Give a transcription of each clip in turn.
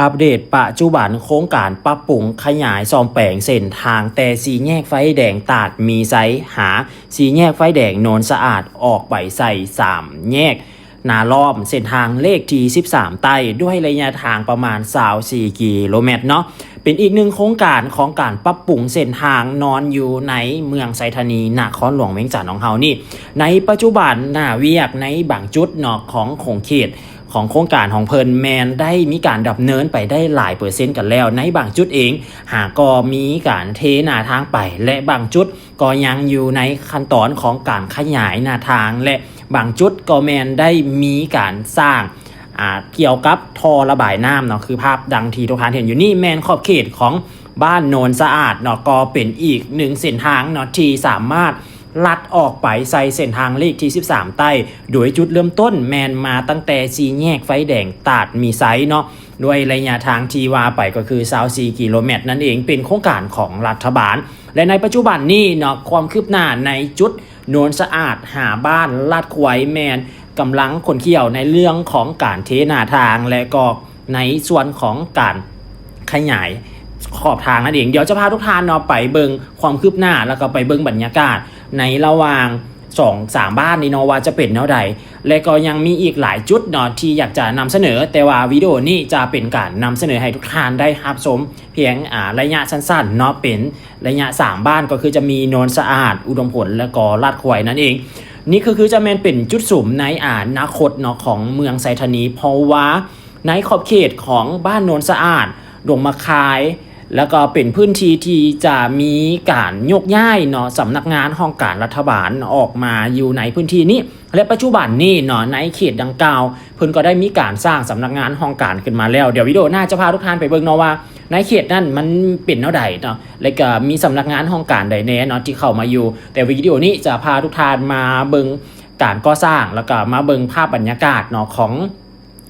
ອັບເດດປັດຈຸບັນໂຄງການປັບປຸງຂະຫຍາຍສ້ອມແປງເສັ້ນທາງແຕ່ສີ່ແຍກໄຟແດງຕາດມີໄຊ ຫາສີ່ແຍກໄຟແດງໂນນສະອາດ ອອກໄປໃສ່ສາມແຍກນາລ້ອມ ເສັ້ນທາງເລກທີສິບສາມໃຕ້ ດ້ວຍໄລຍະທາງປະມານຊາວສີ່ກິໂລແມັດເນາະ. ເປັນອີກໜຶ່ງໂຄງການຂອງການປັບປຸງເສັ້ນທາງນອນຢູ່ໃນເມືອງໄຊທານີ ນະຄອນຫຼວງວຽງຈັນຂອງເຮົານີ້. ໃນປັດຈຸບັນໜ້າວຽກໃນບາງຈຸດເນາະ ຂອງຂົງເຂດ ຂອງໂຄງການຂອງເພິ່ນແມ່ນໄດ້ມີການດຳເນີນໄປໄດ້ຫຼາຍເປີເຊັນກັນແລ້ວ. ໃນບາງຈຸດເອງຫາກໍມີການເທໜ້າທາງໄປ ແລະ ບາງຈຸດກໍຍັງຢູ່ໃນຂັ້ນຕອນຂອງການຂະຫຍາຍໜ້າທາງ ແລະ ບາງຈຸດກໍແມ່ນໄດ້ມີການສ້າງ ອ່າ ກ່ຽວກັບທໍ່ລະບາຍນ້ຳເນາະ. ຄືພາບດັ່ງທີ່ທຸກທ່ານເຫັນຢູ່ນີ້ແມ່ນຂອບເຂດຂອງບ້ານໂນນສະອາດເນາະ ກໍເປັນອີກໜຶ່ງເສັ້ນທາງເນາະ ທີ່ສາມາດ ລັດອອກໄປໃສ່ເສັ້ນທາງເລກທີສິບສາມໃຕ້ ໂດຍຈຸດເລີ່ມຕົ້ນແມ່ນມາຕັ້ງແຕ່ສີ່ແຍກໄຟແດງຕາດມີໄຊເນາະ ດ້ວຍໄລຍະທາງທີ່ວ່າໄປກໍຄືຊາວສີ່ກິໂລແມັດນັ້ນເອງ. ເປັນໂຄງການຂອງລັດຖະບານ ແລະ ໃນປັດຈຸບັນນີ້ເນາະ ຄວາມຄືບໜ້າໃນຈຸດໂນນສະອາດຫາບ້ານລາດຄວາຍແມ່ນກຳລັງຂົນຂຽວໃນເລື່ອງຂອງການເທໜ້າທາງ ແລະ ກໍ ໃນສ່ວນຂອງການຂະຫຍາຍຂອບທາງນັ້ນເອງ. ດຽວຈະພາທຸກທ່ານເນາະໄປເບິ່ງຄວາມຄືບໜ້າ ແລ້ວກໍໄປເບິ່ງບັນຍາກາດໃນລະຫວ່າງສອງສາມບ້ານນີ້ເນາະ ວ່າຈະເປັນແນວໃດ ແລະ ກໍຍັງມີອີກຫຼາຍຈຸດເນາະທີ່ຢາກຈະນຳສະເໜີ, ແຕ່ວ່າວິດີໂອນີ້ຈະເປັນການນຳສະເໜີໃຫ້ທຸກທ່ານໄດ້ຮັບຊົມພຽງ ອາ ໄລຍະສັ້ນໆເນາະ ເປັນໄລຍະສາມບ້ານ ກໍຄືຈະມີໂນນສະອາດ, ອຸດົມຜົນ ແລະ ກໍລາດຄວາຍນັ້ນເອງ. ນີ້ກໍຄືຈະແມ່ນເປັນຈຸດສຸມໃນອະນາຄົດເນາະຂອງເມືອງໄຊທານີ ເພາະວ່າ ໃນຂອບເຂດຂອງບ້ານໂນນສະອາດ, ດົງໝາກຄາຍ ແລ້ວກໍເປັນພື້ນທີ່ທີ່ຈະມີການໂຍກຍ້າຍເນາະ ສຳນັກງານຫ້ອງການລັດຖະບານອອກມາຢູ່ໃນພື້ນທີ່ນີ້ ແລະ ປັດຈຸບັນນີ້ເນາະ ໃນເຂດດັ່ງກ່າວ ເພິ່ນກໍໄດ້ມີການສ້າງສຳນັກງານຫ້ອງການຂຶ້ນມາແລ້ວ. ດຽວວິດີໂອໜ້າຈະພາທຸກທ່ານໄປເບິ່ງເນາະວ່າ ໃນເຂດນັ້ນມັນເປັນແນວໃດເນາະ ແລ້ວກໍມີສຳນັກງານຫ້ອງການໃດແດ່ເນາະທີ່ເຂົ້າມາຢູ່, ແຕ່ວິດີໂອນີ້ຈະພາທຸກທ່ານມາເບິ່ງການກໍ່ສ້າງ ແລ້ວກໍມາເບິ່ງພາບບັນຍາກາດເນາະຂອງ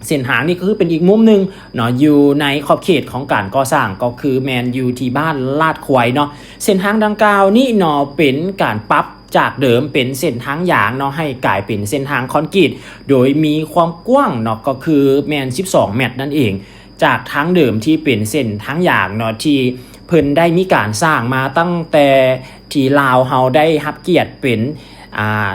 ເສັ້ນທາງນີ້ກໍຄືເປັນອີກມຸມໜຶ່ງເນາະ ຢູ່ໃນຂອບເຂດຂອງການກໍ່ສ້າງ ກໍຄືແມ່ນຢູ່ທີ່ບ້ານລາດຄວາຍເນາະ. ເສັ້ນທາງດັ່ງກ່າວນີ້ເນາະ ເປັນການປັບຈາກເດີມເປັນເສັ້ນທາງຢາງເນາະ ໃຫ້ກາຍເປັນເສັ້ນທາງຄອນກຣີດ ໂດຍມີຄວາມກວ້າງເນາະ ກໍຄືແມ່ນສິບສອງແມັດນັ້ນເອງ ຈາກທາງເດີມທີ່ເປັນເສັ້ນທາງຢາງເນາະ ທີ່ເພິ່ນໄດ້ມີການສ້າງມາຕັ້ງແຕ່ທີ່ລາວເຮົາໄດ້ຮັບກຽດເປັນ ອ່າ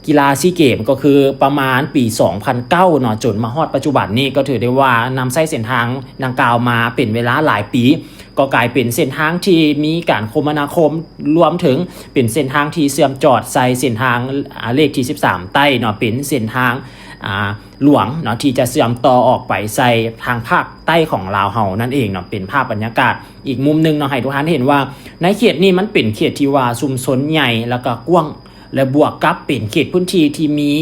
ກິລາຊີເກມ ກໍຄືປະມານປີສອງພັນເກົ້າເນາະ ຈົນມາຮອດປັດຈຸບັນນີ້ ກໍຖືໄດ້ວ່ານຳໃຊ້ເສັ້ນທາງດັ່ງກ່າວມາເປັນເວລາຫຼາຍປີ ກໍກາຍເປັນເສັ້ນທາງທີ່ມີການຄົມມະນາຄົມ ລວມເຖິງເປັນເສັ້ນທາງທີ່ເຊື່ອມຈອດໃສ່ເສັ້ນທາງ ອ່າ ເລກທີສິບສາມໃຕ້ເນາະ ເປັນເສັ້ນທາງ ອ່າ ຫຼວງເນາະ ທີ່ຈະເຊື່ອມຕໍ່ອອກໄປໃສ່ທາງພາກໃຕ້ຂອງລາວເຮົານັ້ນເອງເນາະ. ເປັນພາບບັນຍາກາດອີກມຸມໜຶ່ງເນາະ ໃຫ້ທຸກທ່ານເຫັນວ່າ ໃນເຂດນີ້ມັນເປັນເຂດທີ່ວ່າຊຸມຊົນໃຫຍ່ ແລ້ວກໍກວ້າງ ແລະ ບວກກັບເປັນເຂດພື້ນທີ່ທີ່ມີ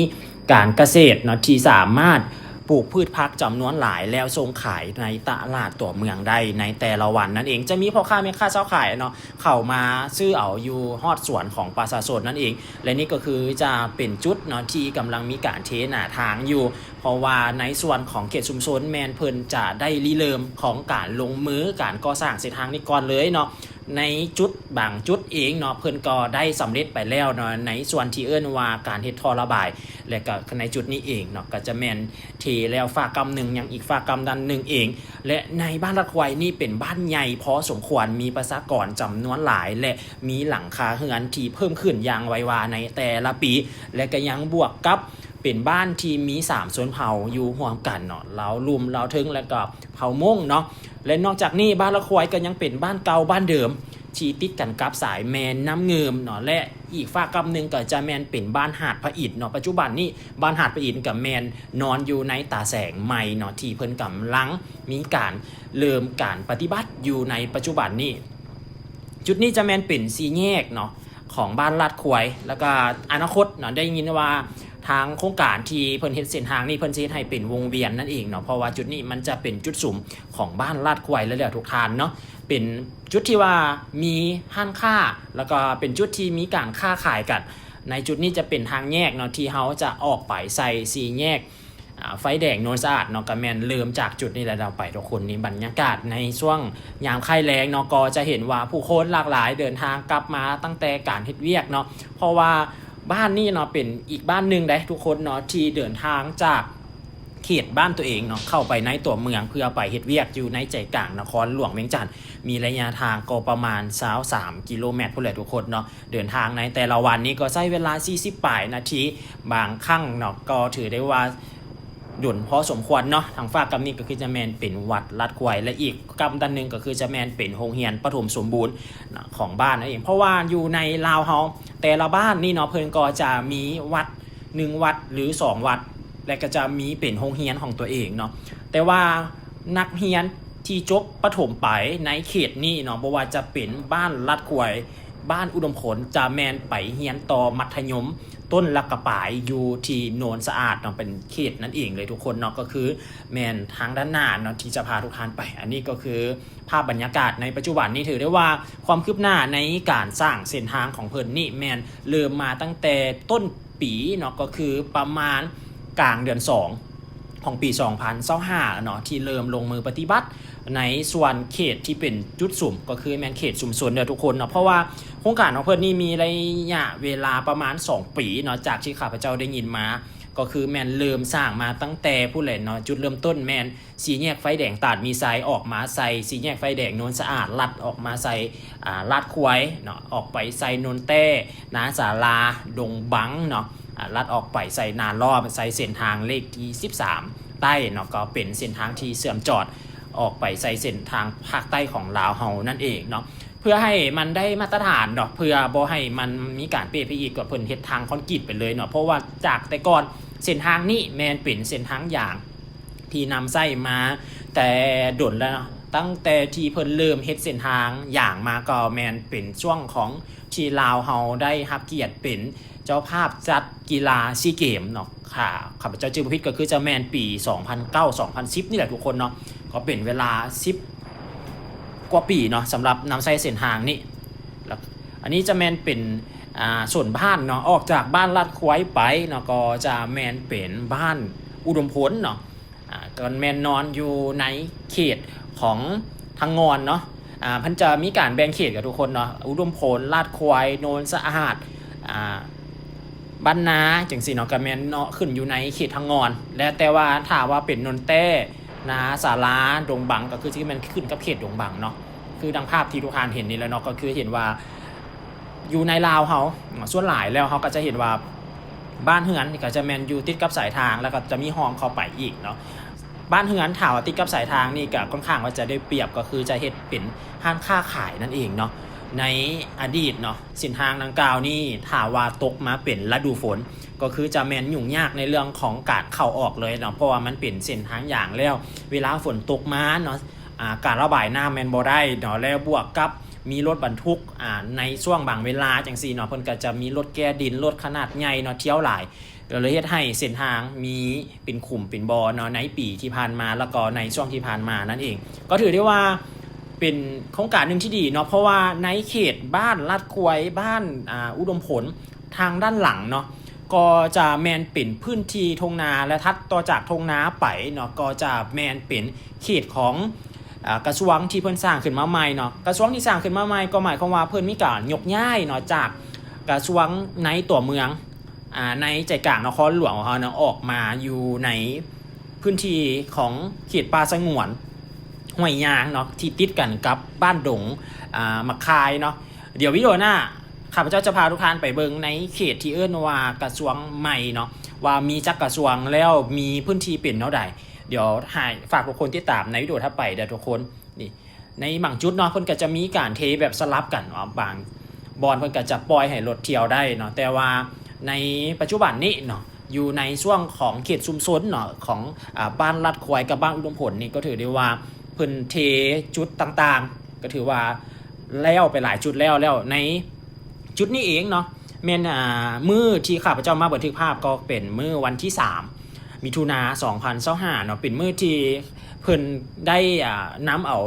ການກະເສດເນາະ ທີ່ສາມາດປູກພືດຜັກຈຳນວນຫຼາຍ ແລ້ວສົ່ງຂາຍໃນຕະຫຼາດຕົວເມືອງໄດ້ໃນແຕ່ລະວັນນັ້ນເອງ. ຈະມີພໍ່ຄ້າແມ່ຄ້າຊາວຂາຍເນາະ ເຂົ້າມາຊື້ເອົາຢູ່ຮອດສວນຂອງປະຊາຊົນນັ້ນເອງ ແລະ ນີ້ກໍຄືຈະເປັນຈຸດເນາະ ທີ່ກຳລັງມີການເທໜ້າທາງຢູ່ ເພາະວ່າໃນສ່ວນຂອງເຂດຊຸມຊົນແມ່ນເພິ່ນຈະໄດ້ລິເລີ່ມຂອງການລົງມືການກໍ່ສ້າງເສັ້ນທາງນີ້ກ່ອນເລີຍເນາະ. ໃນຈຸດບາງຈຸດເອງເນາະ ເພິ່ນກໍໄດ້ສຳເລັດໄປແລ້ວເນາະ ໃນສ່ວນທີ່ເອີ້ນວ່າການເຮັດທໍ່ລະບາຍ ແລະ ກໍໃນຈຸດນີ້ເອງເນາະ ກໍຈະແມ່ນເທແລ້ວຟາກກ້ຳໜຶ່ງ ຍັງອີກຟາກກ້ຳດ້ານໜຶ່ງເອງ. ແລະ ໃນບ້ານລາດຄວາຍນີ້ເປັນບ້ານໃຫຍ່ພໍສົມຄວນ ມີປະຊາກອນຈຳນວນຫຼາຍ ແລະ ມີຫຼັງຄາເຮືອນທີ່ເພີ່ມຂຶ້ນຢ່າງໄວວາໃນແຕ່ລະປີ ແລະ ກໍຍັງບວກກັບເປັນບ້ານທີ່ມີສາມຊົນເຜົ່າຢູ່ຮ່ວມກັນເນາະ ລາວລຸ່ມ ລາວເທິງ ແລະ ກໍເຜົ່າມົ້ງເນາະ. ແລະ ນອກຈາກນີ້ ບ້ານລາດຄວາຍກໍຍັງເປັນບ້ານເກົ່າບ້ານເດີມ ທີ່ຕິດກັນກັບສາຍແມ່ນ້ຳງື່ມເນາະ ແລະ ອີກຟາກກ້ຳໜຶ່ງກໍຈະແມ່ນເປັນບ້ານຫາດພະອິນເນາະ. ປັດຈຸບັນນີ້ບ້ານຫາດພະອິນກໍແມ່ນນອນຢູ່ໃນຕາແສງໃໝ່ເນາະ ທີ່ເພິ່ນກຳລັງມີການເລີ່ມການປະຕິບັດຢູ່ໃນປັດຈຸບັນນີ້. ຈຸດນີ້ຈະແມ່ນເປັນສີ່ແຍກເນາະ ຂອງບ້ານລາດຄວາຍ ແລ້ວກໍອະນາຄົດເນາະ ໄດ້ຍິນວ່າທາງໂຄງການທີ່ເພິ່ນເຮັດເສັ້ນທາງນີ້ ເພິ່ນຊິເຮັດໃຫ້ເປັນວົງວຽນນັ້ນເອງເນາະ ເພາະວ່າຈຸດນີ້ມັນຈະເປັນຈຸດສຸມຂອງບ້ານລາດຄວາຍແລ້ວແຫຼະທຸກທ່ານເນາະ. ເປັນຈຸດທີ່ວ່າມີຮ້ານຄ້າ ແລ້ວກໍເປັນຈຸດທີ່ມີການຄ້າຂາຍກັນ. ໃນຈຸດນີ້ຈະເປັນທາງແຍກເນາະ ທີ່ເຮົາຈະອອກໄປໃສ່ສີ່ແຍກ ອ່າ ໄຟແດງໂນນສະອາດເນາະ ກໍແມ່ນເລີ່ມຈາກຈຸດນີ້ແຫຼະເນາະໄປທຸກຄົນ. ນີ້ບັນຍາກາດໃນຊ່ວງຍາມຄ້າຍແລງເນາະ ກໍຈະເຫັນວ່າຜູ້ຄົນຫຼາກຫຼາຍເດີນທາງກັບມາຕັ້ງແຕ່ການເຮັດວຽກເນາະ ເພາະວ່າບ້ານນີ້ເນາະ ເປັນອີກບ້ານໜຶ່ງເດ້ທຸກຄົນເນາະ ທີ່ເດີນທາງຈາກ ເຂດບ້ານຕົວເອງເນາະ ເຂົ້າໄປໃນຕົວເມືອງ ເພື່ອໄປເຮັດວຽກຢູ່ໃນໃຈກາງນະຄອນຫຼວງວຽງຈັນ ມີໄລຍະທາງກໍປະມານຊາວສາມກິໂລແມັດພຸ້ນແຫຼະທຸກຄົນເນາະ. ເດີນທາງໃນແຕ່ລະວັນນີ້ກໍໃຊ້ເວລາສີ່ສິບປາຍນາທີ ບາງຄັ້ງເນາະ ກໍຖືໄດ້ວ່າດົນພໍສົມຄວນເນາະ. ທາງຟາກກັບນີ້ກໍຄືຈະແມ່ນເປັນວັດລາດຄວາຍ ແລະ ອີກກັບດ້ານໜຶ່ງກໍຄືຈະແມ່ນເປັນໂຮງຮຽນປະຖົມສົມບູນເນາະ ຂອງບ້ານນັ້ນເອງ. ເພາະວ່າຢູ່ໃນລາວເຮົາ ແຕ່ລະບ້ານນີ້ເນາະ ເພິ່ນກໍຈະມີວັດ ໜຶ່ງວັດ ຫຼື ສອງວັດ ແລະ ກໍຈະມີເປັນໂຮງຮຽນຂອງຕົວເອງເນາະ. ແຕ່ວ່ານັກຮຽນທີ່ຈົບປະຖົມໄປໃນເຂດນີ້ເນາະ ບໍ່ວ່າຈະເປັນບ້ານລາດຄວາຍ ບ້ານອຸດົມຜົນ ຈະແມ່ນໄປຮຽນຕໍ່ມັດທະຍົມຕົ້ນ ແລະ ກະປາຍ ຢູ່ທີ່ໂນນສະອາດເນາະ ເປັນເຂດນັ້ນເອງເລີຍທຸກຄົນເນາະ. ກໍຄືແມ່ນທາງດ້ານໜ້າເນາະ ທີ່ຈະພາທຸກທ່ານໄປ. ອັນນີ້ກໍຄືພາບບັນຍາກາດໃນປັດຈຸບັນນີ້ ຖືໄດ້ວ່າຄວາມຄືບໜ້າໃນການສ້າງເສັ້ນທາງຂອງເພິ່ນນີ້ ແມ່ນເລີ່ມມາຕັ້ງແຕ່ຕົ້ນ ປີເນາະ ກໍຄືປະມານກາງເດືອນສອງຂອງປີສອງພັນຊາວຫ້າເນາະ ທີ່ເລີ່ມລົງມືປະຕິບັດໃນສ່ວນເຂດທີ່ເປັນຈຸດສຸມ ກໍຄືແມ່ນເຂດຊຸມຊົນເດີທຸກຄົນເນາະ. ເພາະວ່າໂຄງການຂອງເພິ່ນນີ້ມີໄລຍະເວລາປະມານສອງປີເນາະ ຈາກທີ່ຂ້າພະເຈົ້າໄດ້ຍິນມາ ກໍຄືແມ່ນເລີ່ມສ້າງມາຕັ້ງແຕ່ພຸ້ນແຫຼະເນາະ. ຈຸດເລີ່ມຕົ້ນແມ່ນ ສີ່ແຍກໄຟແດງຕາດມີໄຊ ອອກມາໃສ່ສີ່ແຍກໄຟແດງໂນນສະອາດ ລັດອອກມາໃສ່ ອ່າ ລາດຄວາຍເນາະ ອອກໄປໃສ່ໂນນແຕ້ ນາສາລາ ດົງບັງເນາະ ອ່າ ລັດອອກໄປໃສ່ນາລ້ອມ ໃສ່ເສັ້ນທາງເລກທີສິບສາມໃຕ້ເນາະ ກໍເປັນເສັ້ນທາງທີ່ເຊື່ອມຈອດອອກໄປໃສ່ເສັ້ນທາງພາກໃຕ້ຂອງລາວເຮົານັ້ນເອງເນາະ. ເພື່ອໃຫ້ມັນໄດ້ມາດຕະຖານເນາະ ເພື່ອບໍ່ໃຫ້ມັນມີການເປ່ໄປອີກ ກໍເພິ່ນເຮັດທາງຄອນກຣີດໄປເລີຍເນາະ. ເພາະວ່າຈາກແຕ່ກ່ອນເສັ້ນທາງນີ້ແມ່ນເປັນເສັ້ນທາງຢາງ ທີ່ນຳໃຊ້ມາແຕ່ດົນແລ້ວເນາະ ຕັ້ງແຕ່ທີ່ເພິ່ນເລີ່ມເຮັດເສັ້ນທາງຢາງມາ ກໍແມ່ນເປັນຊ່ວງຂອງທີ່ລາວເຮົາໄດ້ຮັບກຽດເປັນເຈົ້າພາບຈັດກິລາຊີເກມເນາະ. ຖ້າຂ້າພະເຈົ້າຈື່ບໍ່ຜິດ ກໍຄືຈະແມ່ນປີສອງພັນເກົ້າ ສອງພັນສິບນີ້ແຫຼະທຸກຄົນເນາະ ກໍເປັນເວລາສິບກວ່າປີເນາະ ສຳລັບນຳໃຊ້ເສັ້ນທາງນີ້. ແລ້ວອັນນີ້ຈະແມ່ນເປັນ ອ່າ ໂຊນບ້ານເນາະ ອອກຈາກບ້ານລາດຄວາຍໄປເນາະ ກໍຈະແມ່ນເປັນບ້ານອຸດົມພົນເນາະ. ອ່າ ກໍແມ່ນນອນຢູ່ໃນເຂດຂອງທາງງອນເນາະ. ອ່າ ເພິ່ນຈະມີການແບ່ງເຂດກັບທຸກຄົນເນາະ ອຸດົມພົນ ລາດຄວາຍ ໂນນສະອາດ ອ່າ ບ້ານນາ ຈັ່ງຊີ້ເນາະ ກໍແມ່ນເນາະ ຂຶ້ນຢູ່ໃນເຂດທາງງອນ. ແລະ ແຕ່ວ່າຖ້າວ່າເປັນໂນນແຕ້ ນາສາລາ ດົງບັງ ກໍຄືຊິແມ່ນຂຶ້ນກັບເຂດດົງບັງເນາະ ຄືດັ່ງພາບທີ່ທຸກທ່ານເຫັນນີ້ແຫຼະເນາະ ກໍຄືເຫັນວ່າ ຢູ່ໃນລາວເຮົາ ສ່ວນຫຼາຍແລ້ວເຮົາກໍຈະເຫັນວ່າ ບ້ານເຮືອນນີ້ກໍຈະແມ່ນຢູ່ຕິດກັບສາຍທາງ ແລ້ວກໍຈະມີຮ່ອມເຂົ້າໄປອີກເນາະ. ບ້ານເຮືອນຖ້າວ່າຕິດກັບສາຍທາງນີ້ກໍຄ່ອນຂ້າງວ່າຈະໄດ້ປຽບ ກໍຄືຈະເຮັດເປັນຮ້ານຄ້າຂາຍນັ້ນເອງເນາະ. ໃນອະດີດເນາະ ເສັ້ນທາງດັ່ງກ່າວນີ້ ຖ້າວ່າຕົກມາເປັນລະດູຝົນ ກໍຄືຈະແມ່ນຫຍຸ້ງຍາກໃນເລື່ອງຂອງການເຂົ້າອອກເລີຍເນາະ ເພາະວ່າມັນເປັນເສັ້ນທາງຢາງແລ້ວ ເວລາຝົນຕົກມາເນາະ ອ່າ ການລະບາຍນ້ຳແມ່ນບໍ່ໄດ້ເນາະ ແລ້ວບວກກັບມີລົດບັນທຸກ ອ່າ ໃນຊ່ວງບາງເວລາຈັ່ງຊີ້ເນາະ ເພິ່ນກໍຈະມີລົດແກ່ດິນ ລົດຂະໜາດໃຫຍ່ເນາະ ທ່ຽວຫຼາຍ ກໍເລີຍເຮັດໃຫ້ເສັ້ນທາງມີເປັນຂຸມເປັນບໍ່ເນາະ ໃນປີທີ່ຜ່ານມາ ແລ້ວກໍໃນຊ່ວງທີ່ຜ່ານມານັ້ນເອງ. ກໍຖືໄດ້ວ່າເປັນໂຄງການໜຶ່ງທີ່ດີເນາະ ເພາະວ່າໃນເຂດບ້ານລາດຄວາຍ ບ້ານ ອ່າ ອຸດົມຜົນ ທາງດ້ານຫຼັງເນາະ ກໍຈະແມ່ນເປັນພື້ນທີ່ທົ່ງນາ ແລະ ຖັດຕໍ່ຈາກທົ່ງນາໄປເນາະ ກໍຈະແມ່ນເປັນເຂດຂອງ ອ່າ ກະຊວງທີ່ເພິ່ນສ້າງຂຶ້ນມາໃໝ່ເນາະ. ກະຊວງທີ່ສ້າງຂຶ້ນມາໃໝ່ ກໍໝາຍຄວາມວ່າເພິ່ນມີການຍົກຍ້າຍເນາະ ຈາກກະຊວງໃນຕົວເມືອງ ອ່າ ໃນໃຈກາງນະຄອນຫຼວງຂອງເຮົາເນາະ ອອກມາຢູ່ໃນພື້ນທີ່ຂອງເຂດປ່າສະຫງວນຫ້ວຍຍາງເນາະ ທີ່ຕິດກັນກັບບ້ານດົງ ອ່າ ໝາກຄາຍເນາະ. ດຽວວິດີໂອໜ້າ ຂ້າພະເຈົ້າຈະພາທຸກທ່ານໄປເບິ່ງໃນເຂດທີ່ເອີ້ນວ່າກະຊວງໃໝ່ເນາະ ວ່າມີຈັກກະຊວງ ແລ້ວມີພື້ນທີ່ເປັນແນວໃດ. ດຽວໃຫ້ຝາກທຸກຄົນຕິດຕາມໃນວິດີໂອຖັດໄປເດີທຸກຄົນ. ນີ້ ໃນບາງຈຸດເນາະ ເພິ່ນກໍຈະມີການເທແບບສະຫຼັບກັນເນາະ ບາງບ່ອນເພິ່ນກໍຈະປ່ອຍໃຫ້ລົດທ່ຽວໄດ້ເນາະ ແຕ່ວ່າໃນປັດຈຸບັນນີ້ເນາະ ຢູ່ໃນຊ່ວງຂອງເຂດຊຸມຊົນເນາະ ຂອງ ອ່າ ບ້ານລາດຄວາຍກັບບ້ານອຸດົມຜົນນີ້ ກໍຖືໄດ້ວ່າເພິ່ນເທຈຸດຕ່າງໆ ກໍຖືວ່າແລ້ວໄປຫຼາຍຈຸດແລ້ວ. ແລ້ວໃນຈຸດນີ້ເອງເນາະ ແມ່ນ ອ່າ ມື້ທີ່ຂ້າພະເຈົ້າມາບັນທຶກພາບ ກໍເປັນມື້ວັນທີສາມ ມິຖຸນາ ສອງພັນຊາວຫ້າເນາະ ເປັນມື້ທີ່ເພິ່ນໄດ້ ອ່າ ນຳເອົາ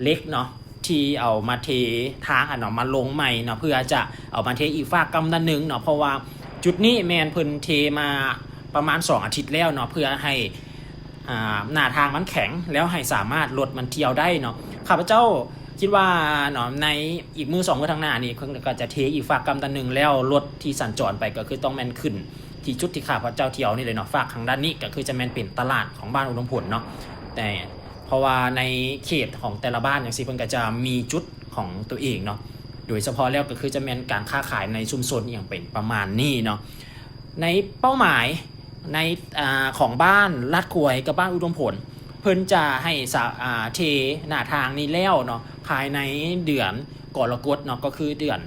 ເຫຼັກເນາະ ທີ່ເອົາມາເທທາງຫັ້ນເນາະ ມາລົງໃໝ່ເນາະ ເພື່ອຈະເອົາມາເທອີກຟາກກ້ຳນັ້ນໜຶ່ງເນາະ ເພາະວ່າຈຸດນີ້ແມ່ນເພິ່ນເທມາປະມານສອງອາທິດແລ້ວເນາະ ເພື່ອໃຫ້ ອ່າ ໜ້າທາງມັນແຂງ ແລ້ວໃຫ້ສາມາດລົດມັນທ່ຽວໄດ້ເນາະ. ຂ້າພະເຈົ້າຄິດວ່າເນາະ ໃນອີກມື້ສອງມື້ທາງໜ້ານີ້ ເພິ່ນກໍຈະເທອີກຟາກກ້ຳດ້ານໜຶ່ງ ແລ້ວລົດທີ່ສັນຈອນໄປກໍຄືຕ້ອງແມ່ນຂຶ້ນ ທີ່ຈຸດທີ່ຂ້າພະເຈົ້າທ່ຽວນີ້ເລີຍເນາະ. ຟາກທາງດ້ານນີ້ກໍຄືຈະແມ່ນເປັນຕະຫຼາດຂອງບ້ານອຸດົມຜົນເນາະ, ແຕ່ເພາະວ່າໃນເຂດຂອງແຕ່ລະບ້ານຈັ່ງຊີ້ ເພິ່ນກໍຈະມີຈຸດຂອງຕົວເອງເນາະ, ໂດຍສະເພາະແລ້ວກໍຄືຈະແມ່ນການຄ້າຂາຍໃນຊຸມຊົນ ອີ່ຫຍັງເປັນປະມານນີ້ເນາະ. ໃນເປົ້າໝາຍໃນ ອາ ຂອງບ້ານລາດຄວາຍກັບບ້ານອຸດົມຜົນ ເພິ່ນຈະໃຫ້ສະ ອາ ເທໜ້າທາງນີ້ແລ້ວເນາະ ພາຍໃນເດືອນກໍລະກົດເນາະ, ກໍຄືເດືອນ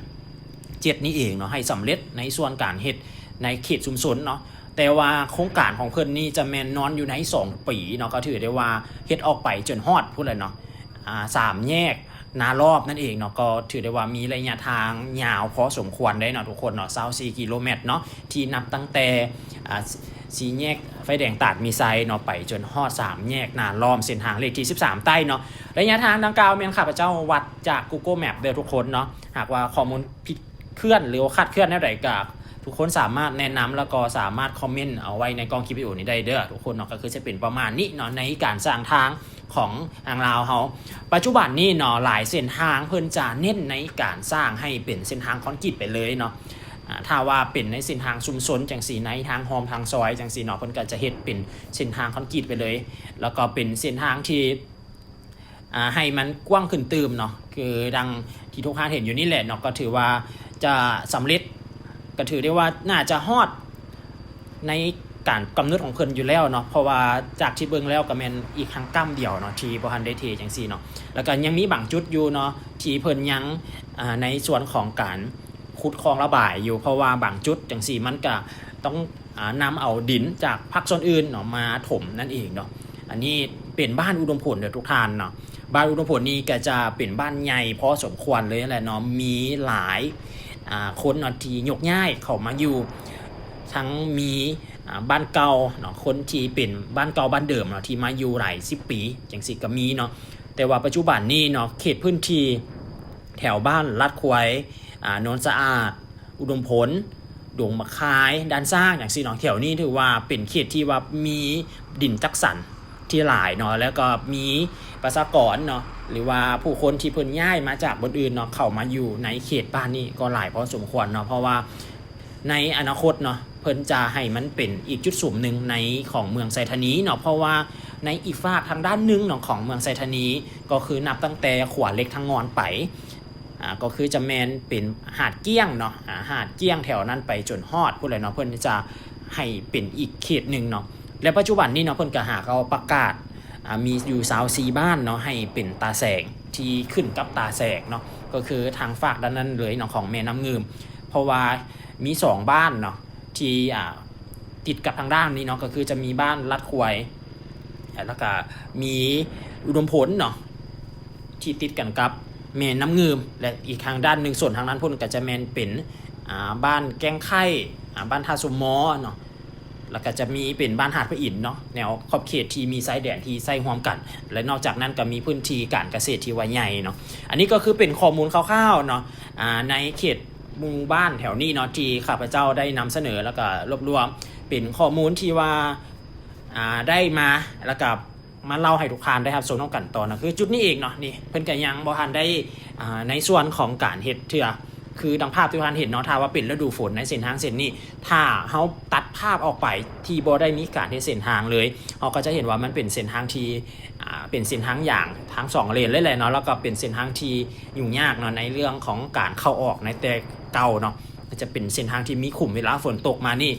ເຈັດນີ້ເອງເນາະ, ໃຫ້ສຳເລັດໃນສ່ວນການເຮັດໃນເຂດຊຸມຊົນເນາະ. ແຕ່ວ່າໂຄງການຂອງເພິ່ນນີ້ຈະແມ່ນນອນຢູ່ໃນສອງປີເນາະ, ກໍຖືໄດ້ວ່າເຮັດອອກໄປຈົນຮອດພຸ້ນແຫຼະເນາະ ອາ ສາມແຍກນາລອບນັ້ນເອງເນາະ, ກໍຖືໄດ້ວ່າມີໄລຍະທາງຍາວພໍສົມຄວນເດ້ເນາະທຸກຄົນເນາະ, ຊາວສີ່ກິໂລແມັດເນາະ ທີ່ນັບຕັ້ງແຕ່ ອາ ສ- ສີ່ແຍກໄຟແດງຕາດມີໄຊເນາະ ໄປຈົນຮອດສາມແຍກນາລອມ ເສັ້ນທາງເລກທີສິບສາມໃຕ້ເນາະ. ໄລຍະທາງດັ່ງກ່າວແມ່ນຂ້າພະເຈົ້າວັດຈາກ Google Map ເດີທຸກຄົນເນາະ. ຫາກວ່າຂໍ້ມູນຜິດເຄື່ອນ ຫຼືວ່າຄາດເຄື່ອນແນວໃດ ກໍທຸກຄົນສາມາດແນະນຳ ແລ້ວກໍສາມາດຄອມເມັນເອົາໄວ້ໃນກ້ອງຄລິບວິດີໂອນີ້ໄດ້ເດີທຸກຄົນເນາະ. ກໍຄືຈະເປັນປະມານນີ້ເນາະ ໃນການສ້າງທາງຂອງທາງລາວເຮົາ. ປັດຈຸບັນນີ້ເນາະ ຫຼາຍເສັ້ນທາງເພິ່ນຈະເນັ້ນໃນການສ້າງໃຫ້ເປັນເສັ້ນທາງຄອນກຣີດໄປເລີຍເນາະ. ອາ ຖ້າວ່າເປັນໃນເສັ້ນທາງຊຸມຊົນຈັ່ງຊີ້ ໃນທາງຮ່ອມທາງຊອຍຈັ່ງຊີ້ເນາະ ເພິ່ນກໍຈະເຮັດເປັນເສັ້ນທາງຄອນກຣີດໄປເລີຍ, ແລ້ວກໍເປັນເສັ້ນທາງທີ່ ອາ ໃຫ້ມັນກວ້າງຂຶ້ນຕື່ມເນາະ, ຄືດັ່ງທີ່ທຸກທ່ານເຫັນຢູ່ນີ້ແຫຼະເນາະ, ກໍຖືວ່າຈະສຳເລັດ ກໍຖືໄດ້ວ່າໜ້າຈະຮອດໃນການກຳນົດຂອງເພິ່ນຢູ່ແລ້ວເນາະ, ເພາະວ່າຈາກທີ່ເບິ່ງແລ້ວກໍແມ່ນອີກຫາງກ້ຳດຽວເນາະ ທີ່ບໍ່ທັນໄດ້ເທຈັ່ງຊີ້ເນາະ. ແລ້ວກໍຍັງມີບາງຈຸດຢູ່ເນາະ ທີ່ເພິ່ນຍັງ ອາ ໃນສ່ວນຂອງການ ຂຸດຄອງລະບາຍຢູ່, ເພາະວ່າບາງຈຸດຈັ່ງຊີ້ ມັນກະຕ້ອງ ອາ ນຳເອົາດິນຈາກພາກສ່ວນອື່ນເນາະ ມາຖົມນັ້ນເອງເນາະ. ອັນນີ້ເປັນບ້ານອຸດົມຜົນເດີທຸກທ່ານເນາະ. ບ້ານອຸດົມຜົນນີ້ກະຈະເປັນບ້ານໃຫຍ່ພໍສົມຄວນເລີຍແຫຼະເນາະ, ມີຫຼາຍ ອາ ຄົນເນາະ ທີ່ຍົກຍ້າຍເຂົ້າມາຢູ່, ທັງມີ ອາ ບ້ານເກົ່າເນາະ, ຄົນທີ່ເປັນບ້ານເກົ່າບ້ານເດີມເນາະ ທີ່ມາຢູ່ຫຼາຍສິບປີຈັ່ງຊີ້ກະມີເນາະ. ແຕ່ວ່າປັດຈຸບັນນີ້ເນາະ ເຂດພື້ນທີ່ ແຖວບ້ານລາດຄວາຍ ອາ ໂນນສະອາດ ອຸດົມຜົນ ດົງໝາກຄາຍ ດ່ານຊ້າງ ຈັ່ງຊີ້ເນາະ, ແຖວນີ້ຖືວ່າເປັນເຂດທີ່ວ່າມີດິນຈັດສັນທີ່ຫຼາຍເນາະ, ແລ້ວກໍມີປະຊາກອນເນາະ ຫຼືວ່າຜູ້ຄົນທີ່ເພິ່ນຍ້າຍມາຈາກບ່ອນອື່ນເນາະ ເຂົ້າມາຢູ່ໃນເຂດບ້ານນີ້ກໍຫຼາຍພໍສົມຄວນເນາະ, ເພາະວ່າ ໃນອະນາຄົດເນາະ ເພິ່ນຈະໃຫ້ມັນເປັນອີກຈຸດສຸມໜຶ່ງໃນຂອງເມືອງໄຊທານີເນາະ, ເພາະວ່າໃນອີກຟາກທາງດ້ານໜຶ່ງເນາະຂອງເມືອງໄຊທານີ ກໍຄືນັບຕັ້ງແຕ່ຂົວເຫຼັກທາງງອນໄປ ອາ ກໍຄືຈະແມ່ນເປັນຫາດກ້ຽງເນາະ, ອາ ຫາດກ້ຽງແຖວນັ້ນໄປຈົນຮອດພຸ້ນແຫຼະເນາະ, ເພິ່ນຈະໃຫ້ເປັນອີກເຂດໜຶ່ງເນາະ. ແລະ ປັດຈຸບັນນີ້ເນາະ ເພິ່ນກໍຫາກໍປະກາດ ອາ ມີຢູ່ຊາວສີ່ບ້ານເນາະ ໃຫ້ເປັນຕາແສງ ທີ່ຂຶ້ນກັບຕາແສງເນາະ, ກໍຄືທາງຟາກດ້ານນັ້ນເລີຍເນາະ ຂອງແມ່ນ້ຳງື່ມ, ເພາະວ່າມີສອງບ້ານເນາະ ທີ່ ອາ ຕິດກັບທາງດ້ານນີ້ເນາະ, ກໍຄືຈະມີບ້ານລາດຄວາຍ ແລ້ວກະມີອຸດົມຜົນເນາະ ທີ່ຕິດກັນກັບແມ່ນ້ຳງື່ມ, ແລະ ອີກທາງດ້ານໜຶ່ງ ໂຊນທາງດ້ານພຸ້ນ ກໍຈະແມ່ນເປັນ ອາ ບ້ານແກ້ງໄຂ່ ອາ ບ້ານທ່າສົມມໍເນາະ. ແລ້ວກໍຈະມີເປັນບ້ານຫາດພະອິນເນາະ, ແນວຂອບເຂດທີ່ມີຊາຍແດນທີ່ໃຊ້ຮ່ວມກັນ ແລະ ນອກຈາກນັ້ນກໍມີພື້ນທີ່ການກະເສດທີ່ວ່າໃຫຍ່ເນາະ. ອັນນີ້ກໍຄືເປັນຂໍ້ມູນຄ່າວໆເນາະ ອາ ໃນເຂດໝູ່ບ້ານແຖວນີ້ເນາະ ທີ່ຂ້າພະເຈົ້າໄດ້ນຳສະເໜີ ແລ້ວກໍລວບລວມເປັນຂໍ້ມູນທີ່ວ່າ ອາ ໄດ້ມາ ແລ້ວກໍ ມາເລົ່າໃຫ້ທຸກທ່ານໄດ້ຮັບຊົມນຳກັນຕໍ່ນະ ຄືຈຸດນີ້ເອງເນາະ, ນີ້ເພິ່ນກໍຍັງບໍ່ທັນໄດ້ ອາ ໃນສ່ວນຂອງການເຮັດເທື່ອ, ຄືດັ່ງພາບທີ່ທ່ານເຫັນເນາະ, ຖ້າວ່າເປັນລະດູຝົນໃນເສັ້ນທາງເສັ້ນນີ້ ຖ້າເຮົາຕັດພາບອອກໄປທີ່ບໍ່ໄດ້ມີການເຮັດເສັ້ນທາງເລີຍ, ເຮົາກໍຈະເຫັນວ່າມັນເປັນເສັ້ນທາງທີ່ ອາ ເປັນເສັ້ນທາງຢາງທັງສອງເລນເລີຍແຫຼະເນາະ, ແລ້ວກໍເປັນເສັ້ນທາງທີ່ຫຍຸ້ງຍາກເນາະ ໃນເລື່ອງຂອງການເຂົ້າອອກໃນແຕ່ເກົ່າເນາະ, ຈະເປັນເສັ້ນທາງທີ່ມີຂຸມ ເວລາຝົນຕົກມານີ້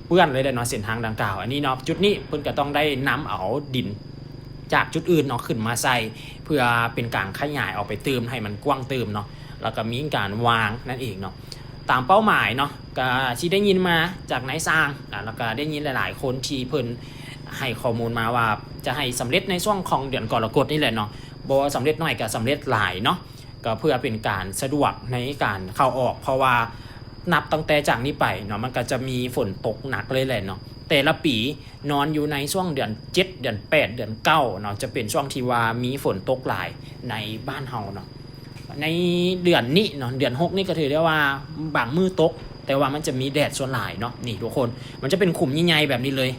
ເປື້ອນເລີຍແຫຼະເນາະ ເສັ້ນທາງດັ່ງກ່າວ. ອັນນີ້ເນາະ ຈຸດນີ້ເພິ່ນກໍຕ້ອງໄດ້ນຳເອົາດິນຈາກຈຸດອື່ນເນາະ ຂຶ້ນມາໃສ່ ເພື່ອເປັນການຂະຫຍາຍອອກໄປຕື່ມ ໃຫ້ມັນກວ້າງຕື່ມເນາະ, ແລ້ວກໍມີການວາງນັ້ນເອງເນາະ ຕາມເປົ້າໝາຍເນາະ. ກໍທີ່ໄດ້ຍິນມາຈາກນາຍຊ່າງ ອາ ແລ້ວກໍໄດ້ຍິນຫຼາຍໆຄົນທີ່ເພິ່ນໃຫ້ຂໍ້ມູນມາວ່າ ຈະໃຫ້ສຳເລັດໃນຊ່ວງຂອງເດືອນກໍລະກົດນີ້ແຫຼະເນາະ, ບໍ່ສຳເລັດໜ້ອຍກໍສຳເລັດຫຼາຍເນາະ. ກໍເພື່ອເປັນການສະດວກໃນການເຂົ້າອອກ ເພາະວ່ານັບຕັ້ງແຕ່ຈາກນີ້ໄປເນາະ ມັນກໍຈະມີຝົນຕົກໜັກເລີຍແຫຼະເນາະ. ແຕ່ລະປີນອນຢູ່ໃນຊ່ວງເດືອນເຈັດ ເດືອນແປດ ເດືອນເກົ້າເນາະ ຈະເປັນຊ່ວງທີ່ວ່າມີຝົນຕົກຫຼາຍໃນບ້ານເຮົາເນາະ. ໃນເດືອນນີ້ເນາະ ເດືອນຫົກນີ້ກໍຖືໄດ້ວ່າບາງມື້ຕົກ ແຕ່ວ່າມັນຈະມີແດດສ່ວນຫຼາຍເນາະ. ນີ້ທຸກຄົນ ມັນຈະເປັນຂຸມໃຫຍ່ໆແບບນີ້ເລີຍ.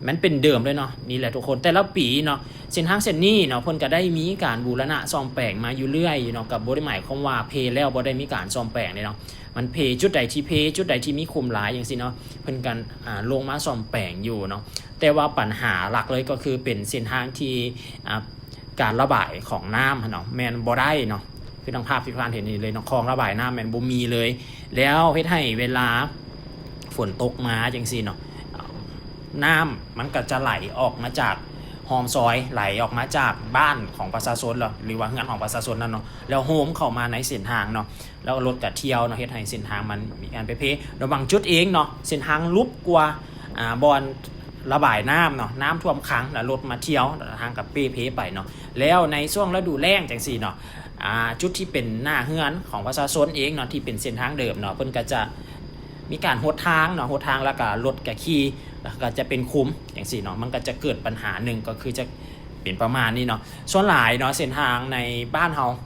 ມັນເປັນເດີມເລີຍເນາະ. ນີ້ແຫຼະທຸກຄົນ ແຕ່ລະປີເນາະ ເສັ້ນທາງເສັ້ນນີ້ເນາະ ເພິ່ນກໍໄດ້ມີການບູລະນະສ້ອມແປງມາຢູ່ເລື້ອຍຢູ່ເນາະ. ກໍບໍ່ໄດ້ໝາຍຄວາມວ່າເພແລ້ວ ບໍ່ໄດ້ມີການສ້ອມແປງເດ້ເນາະ. ມັນເພ ຈຸດໃດທີ່ເພ ຈຸດໃດທີ່ມີຂຸມຫຼາຍຈັ່ງຊີ້ເນາະ ເພິ່ນກໍ ອາ ລົງມາສ້ອມແປງຢູ່ເນາະ. ແຕ່ວ່າບັນຫາຫຼັກເລີຍກໍຄືເປັນເສັ້ນທາງທີ່ ອາ ການລະບາຍຂອງນ້ຳຫັ້ນເນາະ ແມ່ນບໍ່ໄດ້ເນາະ. ຄືດັ່ງພາບທີ່ທ່ານເຫັນນີ້ເລີຍເນາະ ຄອງລະບາຍນ້ຳແມ່ນບໍ່ມີເລີຍ. ແລ້ວເຮັດໃຫ້ເວລາຝົນຕົກມາຈັ່ງຊີ້ເນາະ ນ້ຳມັນກໍຈະໄຫຼອອກມາຈາກຮ່ອງຊອຍ ໄຫຼອອກມາຈາກບ້ານຂອງປະຊາຊົນເນາະ ຫຼືວ່າເຮືອນຂອງປະຊາຊົນນັ້ນເນາະ ແລ້ວໂຮມເຂົ້າມາໃນເສັ້ນທາງເນາະ. ແລ້ວກໍລົດກໍທ່ຽວເນາະ ເຮັດໃຫ້ເສັ້ນທາງມັນມີການເປເພ. ແລ້ວບາງຈຸດເອງເນາະ ເສັ້ນທາງຫຼຸບກວ່າ ອາ ບ່ອນລະບາຍນ້ຳເນາະ ນ້ຳຖ້ວມຂັງ ແລ້ວລົດມາທ່ຽວ ແລ້ວທາງກໍເປເພໄປເນາະ. ແລ້ວໃນຊ່ວງລະດູແລ້ງຈັ່ງຊີ້ເນາະ ອາ ຈຸດທີ່ເປັນໜ້າເຮືອນຂອງປະຊາຊົນເອງເນາະ ທີ່ເປັນເສັ້ນທາງເດີມເນາະ ເພິ່ນກໍຈະມີການຫົດທາງເນາະ ຫົດທາງ ແລ້ວກໍລົດກໍຂີ່ ແລ້ວກໍຈະເປັນຂຸມຈັ່ງຊີ້ເນາະ. ມັນກໍຈະເກີດບັນຫາໜຶ່ງ ກໍຄືຈະເປັນປະມານນີ້ເນາະ. ສ່ວນຫຼາຍເນາະ ເສັ້ນທາງໃນບ້ານເຮົາ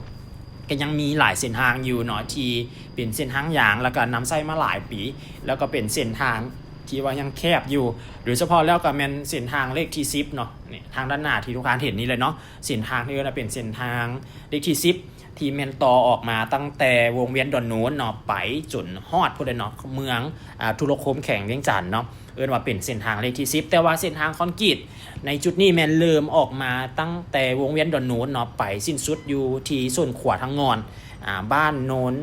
ກໍຍັງມີຫຼາຍເສັ້ນທາງຢູ່ເນາະ ທີ່ເປັນເສັ້ນທາງຢາງ ແລ້ວກໍນຳໃຊ້ມາຫຼາຍປີ ແລ້ວກໍເປັນເສັ້ນທາງທີ່ວ່າຍັງແຄບຢູ່. ໂດຍສະເພາະແລ້ວກໍແມ່ນເສັ້ນທາງເລກທີສິບເນາະ ນີ້ ທາງດ້ານໜ້າທີ່ທຸກທ່ານເຫັນນີ້ແຫຼະເນາະ ເສັ້ນທາງທີ່ເອີ້ນວ່າເປັນເສັ້ນທາງເລກທີສິບ ທີ່ແມ່ນຕໍ່ອອກມາຕັ້ງແຕ່ວົງວຽນດອນໂນນເນາະ ໄປຈົນຮອດພຸ້ນເລີຍເນາະ ເມືອງ ອາ ທຸລະຄົມ ແຂວງວຽງຈັນເນາະ. ເອີ້ນວ່າເປັນເສັ້ນທາງເລກທີສິບ ແຕ່ວ່າເສັ້ນທາງຄອນກຣີດໃນຈຸດນີ້ແມ່ນເລີ່ມອອກມາຕັ້ງແຕ່ວົງວຽນດອນໂນນເນາະ ໄປສິ້ນສຸດຢູ່ທີ່ໂຊນຂົວທາງງອນ ອາ ບ້ານໂນນ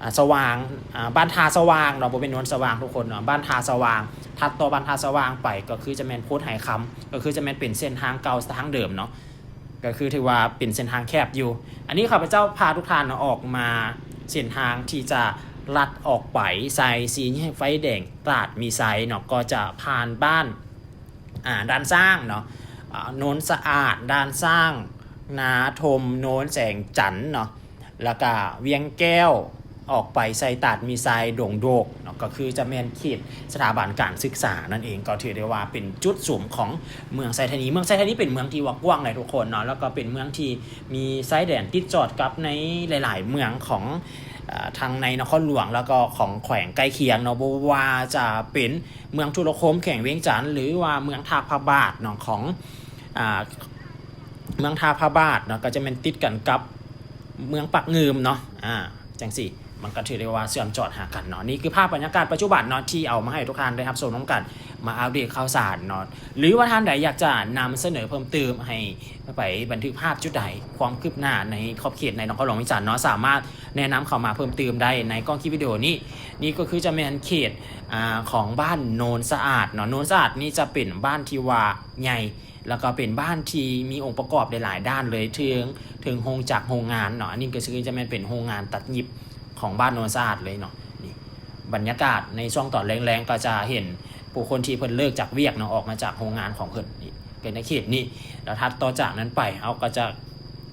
ອາ ສະຫວ່າງ ອາ ບ້ານທ່າສະຫວ່າງເນາະ ບໍ່ແມ່ນໂນນສະຫວ່າງທຸກຄົນເນາະ ບ້ານທ່າສະຫວ່າງ. ຖັດຕໍ່ບ້ານທ່າສະຫວ່າງໄປ ກໍຄືຈະແມ່ນໂພນໄຫຄຳ ກໍຄືຈະແມ່ນເປັນເສັ້ນທາງເກົ່າ ທາງເດີມເນາະ. ກໍຄືຖືວ່າເປັນເສັ້ນທາງແຄບຢູ່. ອັນນີ້ຂ້າພະເຈົ້າພາທຸກທ່ານເນາະ ອອກມາເສັ້ນທາງທີ່ຈະລັດອອກໄປໃສ່ສີ່ແຍກໄຟແດງຕາດມີໄຊເນາະ ກໍຈະຜ່ານບ້ານ ອາ ດ່ານຊ້າງເນາະ ອາ ໂນນສະອາດ ດ່ານຊ້າງ ນາທົມ ໂນນແສງຈັນເນາະ ແລ້ວກະວຽງແກ້ວ ອອກໄປໃສ່ຕາດມີໄຊ ດົງໂດກເນາະ ກໍຄືຈະແມ່ນເຂດສະຖາບັນການສຶກສານັ້ນເອງ. ກໍຖືໄດ້ວ່າເປັນຈຸດສຸມຂອງເມືອງໄຊທານີ. ເມືອງໄຊທານີເປັນເມືອງທີ່ວ່າກວ້າງຫຼາຍທຸກຄົນເນາະ ແລ້ວກໍເປັນເມືອງທີ່ມີຊາຍແດນຕິດຈອດກັບໃນຫຼາຍໆເມືອງຂອງ ເອີ ທັງໃນນະຄອນຫຼວງ ແລ້ວກໍຂອງແຂວງໃກ້ຄຽງເນາະ ບໍ່ວ່າຈະເປັນເມືອງທຸລະຄົມ ແຂວງວຽງຈັນ ຫຼືວ່າເມືອງທ່າພະບາດເນາະ ຂອງ ອາ ເມືອງທ່າພະບາດເນາະ ກໍຈະແມ່ນຕິດກັນກັບເມືອງປາກງື່ມເນາະ ອາ ຈັ່ງຊີ້ ມັນກໍຖືໄດ້ວ່າເຊື່ອມຈອດຫາກັນເນາະ. ນີ້ຄືພາບບັນຍາກາດປັດຈຸບັນເນາະ ທີ່ເອົາມາໃຫ້ທຸກທ່ານໄດ້ຮັບຊົມນຳກັນ ມາອັບເດດຂ່າວສານເນາະ ຫຼືວ່າທ່ານໃດຢາກຈະນຳສະເໜີເພີ່ມຕື່ມ ໃຫ້ໄປບັນທຶກພາບຈຸດໃດ ຄວາມຄືບໜ້າໃນຂອບເຂດໃນນະຄອນຫຼວງວຽງຈັນເນາະ ສາມາດແນະນຳເຂົ້າມາເພີ່ມຕື່ມໄດ້ໃນກ້ອງຄລິບວິດີໂອນີ້. ນີ້ກໍຄືຈະແມ່ນເຂດ ອາ ຂອງບ້ານໂນນສະອາດເນາະ. ໂນນສະອາດນີ້ຈະເປັນບ້ານທີ່ວ່າໃຫຍ່ ແລ້ວກໍເປັນບ້ານທີ່ມີອົງປະກອບຫຼາຍໆດ້ານເລີຍ ເຖິງ ເຖິງໂຮງຈັກໂຮງງານເນາະ. ອັນນີ້ກໍຄືຈະແມ່ນເປັນໂຮງງານຕັດຫຍິບຂອງບ້ານໂນນສະອາດເລີຍເນາະ. ນີ້ບັນຍາກາດໃນຊ່ວງຕອນແລງໆ ກໍຈະເຫັນຜູ້ຄົນທີ່ເພິ່ນເລີກຈາກວຽກເນາະ ອອກມາຈາກໂຮງງານຂອງເພິ່ນ ນີ້ ໃນເຂດນີ້. ແລ້ວຖັດຕໍ່ຈາກນັ້ນໄປ ເຮົາກໍຈະ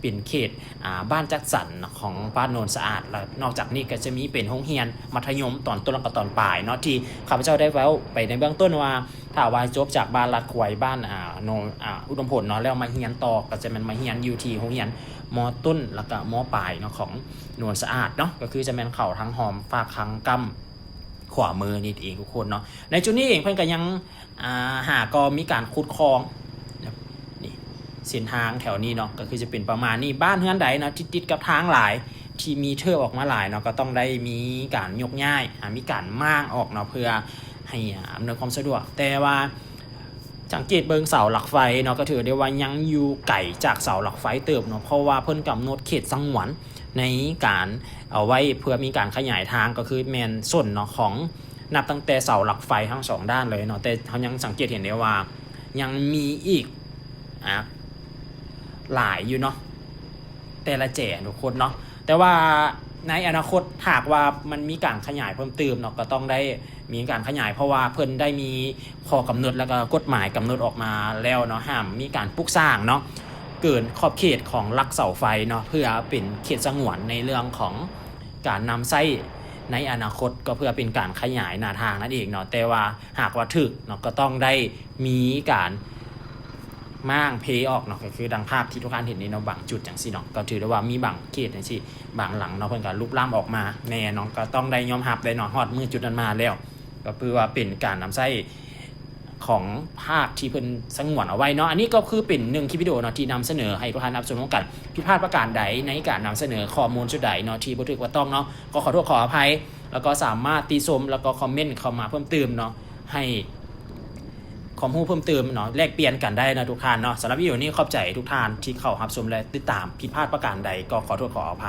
ເປັນເຂດ ອາ ບ້ານຈັດສັນເນາະ ຂອງບ້ານໂນນສະອາດ. ແລ້ວນອກຈາກນີ້ກໍຈະມີເປັນໂຮງຮຽນມັດທະຍົມຕອນຕົ້ນ ແລ້ວກໍຕອນປາຍເນາະ ທີ່ຂ້າພະເຈົ້າໄດ້ເວົ້າໄປໃນເບື້ອງຕົ້ນວ່າ ຖ້າວ່າຈົບຈາກບ້ານລາດຄວາຍ ບ້ານ ອາ ໂນນ ອາ ອຸດົມພົນເນາະ ແລ້ວມາຮຽນຕໍ່ ກໍຈະແມ່ນມາຮຽນຢູ່ທີ່ໂຮງຮຽນ ມ.ຕົ້ນ ແລ້ວກໍ ມ.ປາຍເນາະ ຂອງໂນນສະອາດເນາະ. ກໍຄືຈະແມ່ນເຂົ້າທາງຮ່ອມຟາກທາງກ້ຳຂວາມືນີ້ເອງທຸກຄົນເນາະ. ໃນຈຸດນີ້ເອງເພິ່ນກໍຍັງ ອາ ຫາກໍມີການຂຸດຄອງ ນີ້ ເສັ້ນທາງແຖວນີ້ເນາະ ກໍຄືຈະເປັນປະມານນີ້. ບ້ານເຮືອນໃດເນາະ ທີ່ຕິດກັບທາງຫຼາຍ ທີ່ມີເທີບອອກມາຫຼາຍເນາະ ກໍຕ້ອງໄດ້ມີການຍົກຍ້າຍ ອາ ມີການມ້າງອອກເນາະ ເພື່ອໃຫ້ ອາ ອຳນວຍຄວາມສະດວກ. ແຕ່ວ່າສັງເກດເບິ່ງເສົາຫຼັກໄຟເນາະ ກໍຖືໄດ້ວ່າຍັງຢູ່ໄກຈາກເສົາຫຼັກໄຟເຕີບເນາະ ເພາະວ່າເພິ່ນກຳນົດເຂດສະຫງວນໃນການເອົາໄວ້ເພື່ອມີການຂະຫຍາຍທາງ ກໍຄືແມ່ນສົ້ນເນາະ ຂອງ ນັບຕັ້ງແຕ່ເສົາຫຼັກໄຟທັງສອງດ້ານເລີຍເນາະ ແຕ່ເຮົາຍັງສັງເກດເຫັນໄດ້ວ່າຍັງມີອີກ ອາ ຫຼາຍຢູ່ເນາະ ແຕ່ລະແຈທຸກຄົນເນາະ. ແຕ່ວ່າໃນອະນາຄົດ ຫາກວ່າມັນມີການຂະຫຍາຍເພີ່ມຕື່ມເນາະ ກໍຕ້ອງໄດ້ມີການຂະຫຍາຍ ເພາະວ່າເພິ່ນໄດ້ມີຂໍ້ກຳນົດ ແລ້ວກໍກົດໝາຍກຳນົດອອກມາແລ້ວເນາະ ຫ້າມມີການປຸກສ້າງເນາະ ເກີນຂອບເຂດຂອງຫຼັກເສົາໄຟເນາະ ເພື່ອເປັນເຂດສະຫງວນໃນເລື່ອງຂອງ ການນຳໃຊ້ໃນອະນາຄົດ ກໍເພື່ອເປັນການຂະຫຍາຍໜ້າທາງນັ້ນເອງເນາະ. ແຕ່ວ່າຫາກວ່າຖືກເນາະ ກໍຕ້ອງໄດ້ມີການມ້າງເພອອກເນາະ ກໍຄືດັ່ງພາບທີ່ທຸກທ່ານເຫັນນີ້ເນາະ ບາງຈຸດຈັ່ງຊີ້ເນາະ ກໍຖືໄດ້ວ່າມີບາງເຂດຈັ່ງຊີ້ ບາງຫຼັງເນາະ ເພິ່ນກໍລຸກລ້ຳອອກມາແນ່ເນາະ ກໍຕ້ອງໄດ້ຍອມຮັບໄດ້ເນາະ ຮອດມື້ຈຸດນັ້ນມາແລ້ວ ກໍຄືວ່າເປັນການນຳໃຊ້ ຂອງພາກທີ່ເພິ່ນສະຫງວນເອົາໄວ້ເນາະ. ອັນນີ້ກໍຄືເປັນໜຶ່ງຄລິບວິດີໂອເນາະ ທີ່ນຳສະເໜີໃຫ້ທຸກທ່ານຮັບຊົມນຳກັນ. ຜິດພາດປະການໃດໃນການນຳສະເໜີຂໍ້ມູນຊຸດໃດເນາະ ທີ່ບໍ່ຖືກບໍ່ຕ້ອງເນາະ ກໍຂໍໂທດຂໍອະໄພ ແລ້ວກໍສາມາດຕິຊົມ ແລ້ວກໍຄອມເມັນເຂົ້າມາເພີ່ມຕື່ມເນາະ ໃຫ້ຄວາມຮູ້ເພີ່ມຕື່ມເນາະ ແລກປ່ຽນກັນໄດ້ເນາະທຸກທ່ານເນາະ. ສຳລັບວິດີໂອນີ້ ຂອບໃຈທຸກທ່ານທີ່ເຂົ້າຮັບຊົມ ແລະ ຕິດຕາມ. ຜິດພາດປະການໃດກໍຂໍໂທດຂໍອະໄພ.